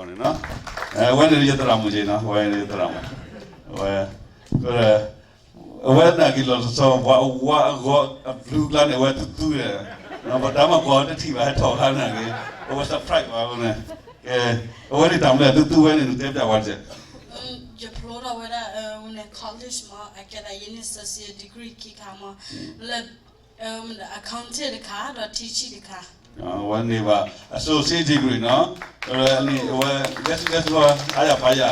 န့ၣ်, အဝဲန့ၣ်ယသရၣ်မုၣ်က့နီၤ, အဝဲယသရၣ်မုၣ်, အဝဲ, အဝဲနာ်က့ၤလီၤတဆီ ပှၤအဝါအဂီၤအဘျုးကျါန့ၣ် အဝဲသူသူဒီး, ပှၤတၢ်မၤကွၢ်တထံၣ်ဘၣ် ဟဲထီၣ်ခါနာ်က့ၤ, အဝဲ surprise ဘၣ်ဝဲန့ၣ်, ကဲ, အဝဲန့ၣ်တၢ်မနုၤသူသူဝဲန့ၣ် နတဲပျးဝဲတက့ၢ်. ယဖျိထီၣ်ဝဲဒၣ်ဝဲန့ၣ် college မ့ၢ် အကဲဒၣ်ယန့ၢ် associate degree ခံခါမ့ၢ်, လၢ accounting တခါဒီး teaching တခါ. အဝဲန့ၢ်ဘၣ် associate degree နီၤ, အဝဲ ကဲဆူကဲဆူ အါယၤပါယၤ,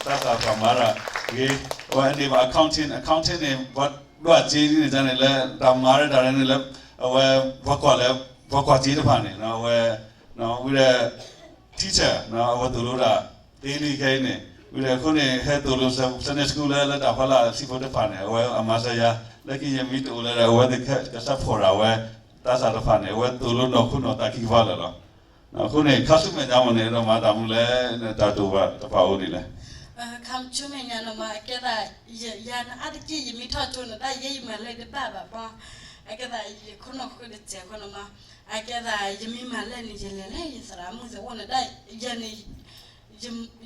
တၢ်သးပှၢ်မၤတၢ်ဂ့ၤ, အဝဲန့ၢ်ဘၣ် accounting, accounting န့ၣ် ပှၤဒွးစ့န့ၣ်န့ၣ်လၢ တၢ်မၤရတၢ်ရဲန့ၣ်လၢ အဝဲ ပှၤကွၢ်လၢ ပှၤကွၢ်စ့တဖၣ်န့ၣ် အဝဲ ဝံၤဒီး teacher အဝဲသိၣ်လိတၢ်သ့လံခဲအံၤန့ၣ်, ဝံၤဒီးအဃိန့ၣ် ဟဲသိၣ်လိ Sunday school လၢ လၢတၢ်ဖီလာ်စံးဖိတဖၣ်န့ၣ် အဝဲအမၤစၢၤယၤ, လၢခံယမ့ၢ်တအိၣ်လၢၤဒီး အဝဲသ့ၣ်က support ဒၣ်ဝဲ တၢ်သးတဖၣ်န့ၣ် အဝဲသိၣ်လိနီၢ်ခိနီၢ်သးခံကပၤလၢာ်လီၤ. အဃိန့ၣ် ခါဆူမဲာ်ညါမ့ၢ်န့ၣ် အဲၣ်ဒိးမၤတၢ်မနုၤလဲၣ်, နတၢ်တိာ်ဘၣ်တဖၣ်အိၣ်ဒ်လဲၣ်. ခါဆူမဲာ်ညါန့ၣ်မ့ၢ် အကဲဒၣ် ယၤန့ၣ်အါတက့ၢ် ယမ့ၢ်ထီၣ်ကၠိန့ၣ် တၢ်ယဲယမၤလၢတဘၣ်ဘၣ်မ့ၢ်, အကဲဒၣ် ယခိၣ်နူာ်ဃုတစဲးဃိန့ၣ်မ့ၢ်, အကဲဒၣ် ယမ့ၢ်မၤလၢန့ၣ် ယလဲၤလၢယသရၣ်မုၣ်သ့ၣ်အိၣ်န့ၣ်ဒၣ်, ယၤန့ၣ်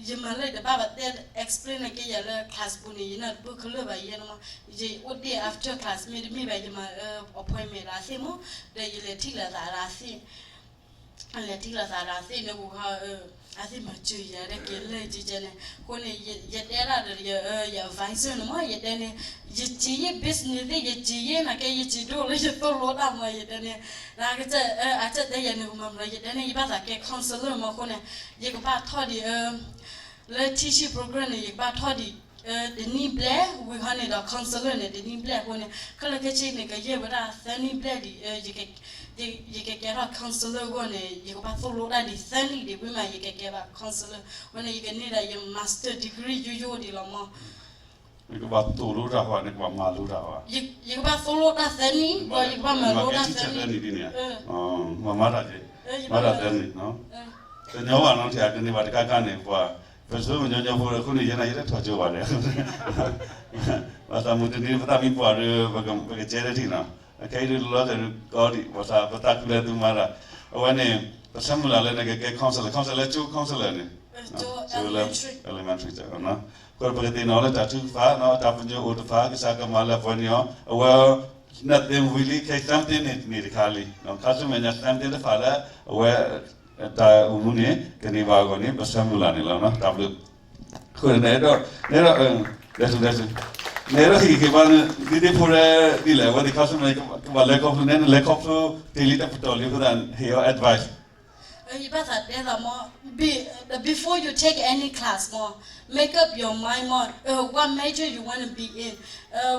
ယမၤလၢတဘၣ်ဘၣ်တဲ explain န့ၢ်က့ၤယၤလၢ class ပူၤန့ၣ် ယနၢ်တပၢၢ်ခဲလၢာ်ဘၣ်ယဲန့ၣ်မ့ၢ်, ယအိၣ်ဒ့ၣ် after class မ့တမ့ၢ်ဘၣ် ယမၤ appointment ဒီးအသ့ၣ်မ့ၢ်, ဒီးယလဲၤထံၣ်လိာ်သးဒီးအသ့ၣ် လဲၤထံၣ်လိာ်သးဒီးအသ့ၣ်န့ၣ် ပူၤဃီ အသ့ၣ်မၤစၢၤယၤဒၣ်က့ၤလၢကကဲန့ၣ်, အဃိန့ၣ် ယတဲဒၣ်ဒီး ယ advisor န့ၣ်မ့ၢ် ယတဲန့ၣ်, ယစံးယဲ business သ့ၣ် ယစံးယဲနာ်က့ ယစံးဒိၣ်လၢယသိၣ်လိတၢ်မ့ၢ် ယတဲန့ၣ်, အကစၢ်တဲယၤန့ၣ် ကမၤမနုၤ ယတဲန့ၣ် ယဘၣ်သးကဲ counselor မ့ၢ်အဃိန့ၣ်, ယကဘၣ်ထီၣ်ဒံး လၢ teaching program န့ၣ် ယကဘၣ်ထီၣ်ဒံး တနံၣ်ဘျဲၣ် ဝံၤခီန့ၣ်ဒီး counselor န့ၣ် တနံၣ်ဘျဲၣ်အဃိန့ၣ် ခဲလၢာ်ခဲဆ့န့ၣ် ကယဲၢ်ဝဲဒၣ်သၢနံၣ်ဘျဲၣ်ဒံး ယကကဲထီၣ် counselor အဂီၢ်န့ၣ် ယကဘၣ်သိၣ်လိတၢ်ဒံးသၢနံၣ်ဒံး ဝံၤမး ယကကဲဘၣ် counselor အဃိန့ၣ် ယကန့ၢ်ဒၣ်ယ master degree ယိယိဒံးလီၤမ့ၢ် နကဘၣ်သိၣ်လိတၢ်ဃီ နကဘၣ်မၤလိတၢ်ဘၣ်. ယကဘၣ်သိၣ်လိတၢ်သၢနံၣ် ဒီးယကဘၣ်မၤလိတၢ်သၢနံၣ်န့ၣ်, မၤမၤတၢ်က့, မၤတၢ်သၢနံၣ်, တညီဘၣ်နီၤ ထံၣ်အကန့ၢ်ဘၣ်တခါခါန့ၣ် ပှၤ ပစိမညီညီဖိအဃိန့ၣ် ယဲနာ်ယတထီၣ်ကၠိဘၣ်ဒီး ဘၣ်သးမုၢ်တနံၤ ပသးမံပှၢ်ဒီး ပကကဲတထံၣ်နီၤ, အခဲအံၤဒုးလီၤတဲာ်ဒုးကီဒံး ဘၣ်သးပသးခုလၢသုမၤတၢ်, အဝဲန့ၣ် ပဆၢမုၢ်လၢ်လၢနကကဲ counselor, counselor ကၠိ counselor န့ၣ် ကၠိလၢ elementary ကၠိ အဃိပကသ့ၣ်နီၣ်လၢတၢ်ထုကဖၣ်နီၤ တၢ်ပညိၣ်အိၣ်တဖၣ် ကစၢ်ကမၤလၢပှဲၤန့ၣ်အီၤ အဝဲ nothing really ခဲ something န့ၣ်တခါလံ, ခါဆူမဲာ်ညါ something တဖၣ်လၢ အဝဲ တၢ်အိၣ်မူန့ၣ် ကန့ၢ်ဘၣ်အဂီၢ်န့ၣ် ပဆၢမုၢ်လၢ်န့ၣ်လီၤ. တၢ်ဘျုး, အဃိန့ၣ် နအဲၣ်ဒိး, နအဲၣ်ဒိး, နအဲၣ်ဒိးဟ့ၣ်ဂံၢ်ဘါ ဒ်ဒ့ဖိဒ်လဲၣ် အဝဲသ့ၣ်ခါဆူမဲာ် ကဘၣ်လဲၤခီဖျိ နလဲၤခီဖျိတ့ၢ်လံတပတီၢ်လံ အဃိသတး ဟ့ၣ်အီၤ advice ယဘၣ်သးတဲသးမ့ၢ် be- before you take any class မ့ၢ် make up your mind မ့ၢ် what major you wanna be in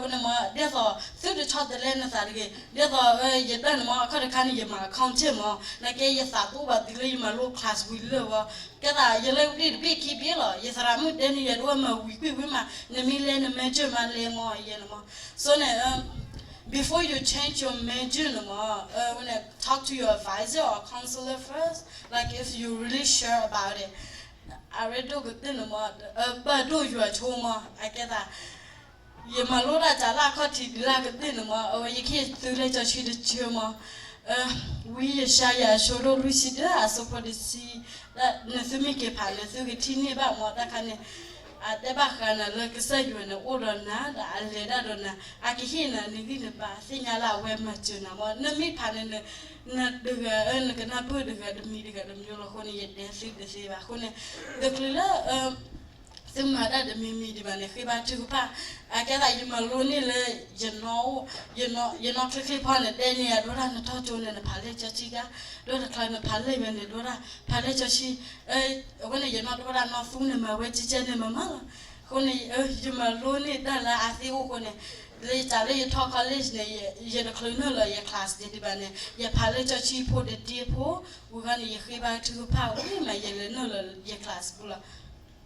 ဝဲန့ၣ်မ့ၢ် ဒ်သိး သုတဆီတလဲနသးတဂ့ၤ ဒ်သိး ယတၢ်န့ၣ်မ့ၢ် အခီၣ်တခါန့ၣ် ယမၤ accounting မ့ၢ် နာ်က့ယသးတအိၣ်ဘၣ်တုၤလၢယမၤလိ class ဝံၤလၢာ်ဝဲ ကဲသး ယလဲၤဝံၤတဘ့ၣ်ခံဘ့ၣ်လီၤ ယသရၣ်မုၣ်တဲန့ၣ် ယဒိးမၤဝံၤကွံာ်ဝံၤမး နမ့ၢ်လဲၤန major မးလဲၤမ့ၢ် ယဲန့ၣ်မ့ၢ် so န့ၣ် before you change your major န့ၣ်မ့ၢ် talk to your advisor or counselor first, like if you really sure about it. အရ့ဒိၣ်ကသ့ၣ်န့ၣ်မ့ၢ် ဘၣ်ဒိၣ်ယွၤဆိမ့ၢ် အကဲသး ယမၤလိတၢ်ကလၢအခီၣ်ထံးဒ်လၢကသ့ၣ်န့ၣ်မ့ၢ် အဝဲယကဟ့ၣ်သုလၢကၠီဆံတဆၢမ့ၢ် ဝံယၡါယၤအဆၢဒိၣ်လွံၢ်ဆံတၢ အဆၢဖိတဆံ နသုမ့ၢ်က့ၤဖးန့ၣ် သုကထံၣ်န့ၢ်ဘၣ်မ့ၢ်တၢ်ခါန့ၣ် အတဲဘၣ်ဃးနၤလၢကစၢ်ယွၤန့ၣ် အိၣ်ဒီးနၤ ဒီးအလဲၤတၢ်ဒီးနၤ အကဟ့ၣ်နၤနဂံၢ်နဘါ သ့ၣ်ညါလၢအဝဲမၤစၢၤနၤမ့ၢ် နမ့ၢ်ဖးန့ၣ် နတဂၤ နကနၢ်ပၢၢ်တဂၤတမံၤတဂၤတမံၤလီၤအဃိန့ၣ် ယတဲသုတသ့ဘၣ်အဃိန့ၣ် တချုးလၢ သုမၤတၢ်တမံၤမံၤဒံးဘၣ်န့ၣ် ဃ့ဘါထုကဖၣ် အကဲသးယမၤလိန့ၢ်လၢ ယနီၢ်အိၣ် ယနီၢ်ချ့ချ့ဖီန့ၣ် တဲန့ၢ်ယၤဒိၣ်တၢ်နထီၣ်ကၠိန့ၣ် နဖးလဲၢ်ကၠီဆံကါ ဒီးတချုးနဖးလဲၢ်ဝဲန့ၣ် ဒိၣ်တၢ် ဖးလဲၢ်ကၠီဆံ အဝဲန့ၣ် ယနီၢ်တအိၣ်ဒၣ်နီၢ်သူန့ၣ် မၤဝဲကဲကဲန့ၣ်မၤမးလီၤ အဃိန့ၣ် ယမၤလိန့ၢ်တၢ်လၢအသ့အိၣ်အဃိန့ၣ် လၢယတၢ်လၢယထီၣ် college န့ၣ် ယတချုးနုာ်လီၤယ class ဒံးဘၣ်န့ၣ် ယဖးလဲၢ်ကၠီဆံဖိတဒ့ဖိ ဝံၤဃီန့ၣ် ယဃ့ဘါထုကဖၣ်ဝံၤမး ယလဲၤနုာ်လီၤယ class ပူၤလီၤ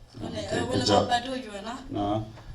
အဃိန့ၣ် အဝဲန့ၣ်ဘၣ်ဒိၣ်ယွၤနီၤ